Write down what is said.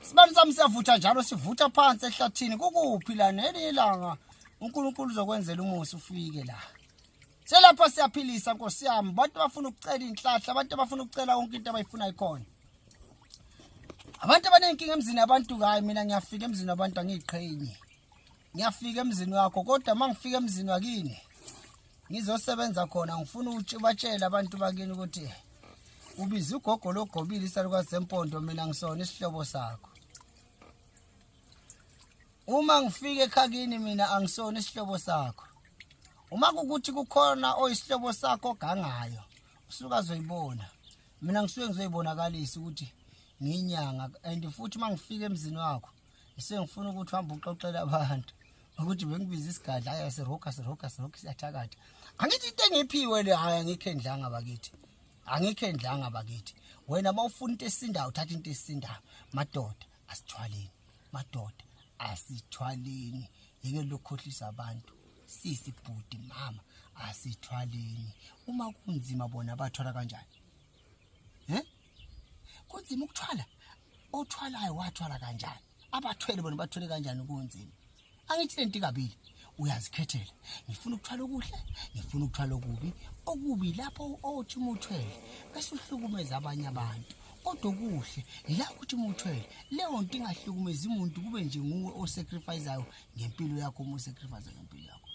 Sibani sami siyavutha njalo, sivutha phansi ehlathini. Kukuphi la? Nelinye ilanga uNkulunkulu uzokwenzela umusa ufike la. Selapha siyaphilisa Nkosi yami, abantu bafuna ukucela inhlahla, abantu bafuna ukucela yonke into abayifunayo ikhona. Abantu abanenkinga emzini abantu, hayi mina ngiyafika emzini wabantu, angiyiqhenyi. Ngiyafika emzini wakho, kodwa uma ngifika emzini wakini ngizosebenza khona, ngifuna ubatshele abantu bakini ukuthi ubiza ugogo logobile isalukazi sempondo, mina ngisona isihlobo sakho. Uma ngifika ekhakini mina angisona isihlobo sakho. Uma kukuthi kukhona oyisihlobo sakho ogangayo, usuke azoyibona. Mina ngisuke ngizoyibonakalisa ukuthi ngiyinyanga, and futhi uma ngifika emzini wakho sengifuna ukuthi uhambe uxoxele abantu ukuthi bengibiza isigadla, hayi siroga siroga siroga siyathakatha. Angithi into engiphiwe le, hayi angikho endlanga bakithi, angikho endlanga bakithi. Wena uma ufuna into esindayo, uthatha into esindayo. Madoda, asithwaleni. Madoda, asithwaleni. Yeke lokukhohlisa abantu. Sisi, bhuti, mama, asithwaleni. Uma kunzima, bona bathwala kanjani? Kunzima ukuthwala. Othwalayo wathwala kanjani? Abathwele bona bathwele kanjani? Kunzima. Angithi lento ikabili, uyazikhethela: ngifuna ukuthwala okuhle, ngifuna ukuthwala okubi. Okubi lapho othi uma uthwele bese uhlukumeza abanye abantu, kodwa okuhle yila ukuthi uma uthwele leyo nto ingahlukumezi umuntu, kube nje nguwe osacrificeayo ngempilo yakho. Uma usacrifice ngempilo yakho.